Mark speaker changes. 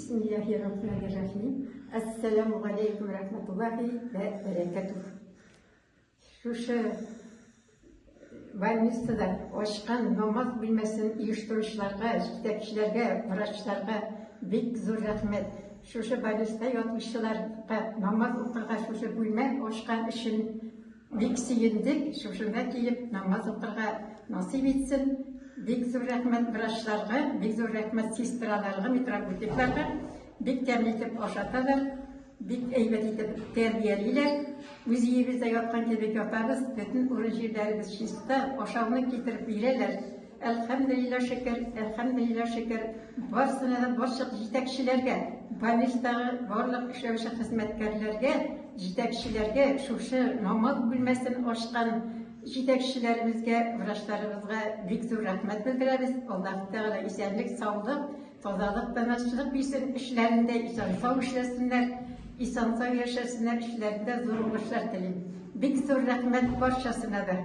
Speaker 1: Бисмиллахи рахмани рахим. Ассаламу алейкум рахматуллахи вә бәрәкәтүх. Шушы больницада ачкан намаз бүлмәсен оештыручыларга, җитәкчеләргә, врачларга бик зур рәхмәт. Шушы больницада ятучыларга намаз укырга шушы бүлмә ачкан өчен бик сөендек. Шушында килеп намаз укырга насыйп итсен. Бик зур рәхмәт врачларга, бик зур рәхмәт сестраларга, медработникларга. Бик тәмле итеп ашаталар, бик әйбәт итеп тәрбиялиләр. Үз өебездә яткан кебек ятабыз, бөтен урын-җирләребез чиста, ашауны китереп бирәләр. Әлхәмделилла шөкер, әлхәмделилла шөкер. Барысына да барчык җитәкчеләргә, больницадагы барлык эшләүче хезмәткәрләргә, җитәкчеләргә, шушы намаз бүлмәсен ачкан җитәкчеләребезгә, врачларыбызга бик зур рәхмәт белдерәбез. Аллаһ Тәгалә исәнлек, саулык, тазалык, тынычлык бирсен, эшләрендә исән-сау эшләсеннәр, исән-сау яшәсеннәр, эшләрендә зур уңышлар телим. Бик зур рәхмәт барчасына да.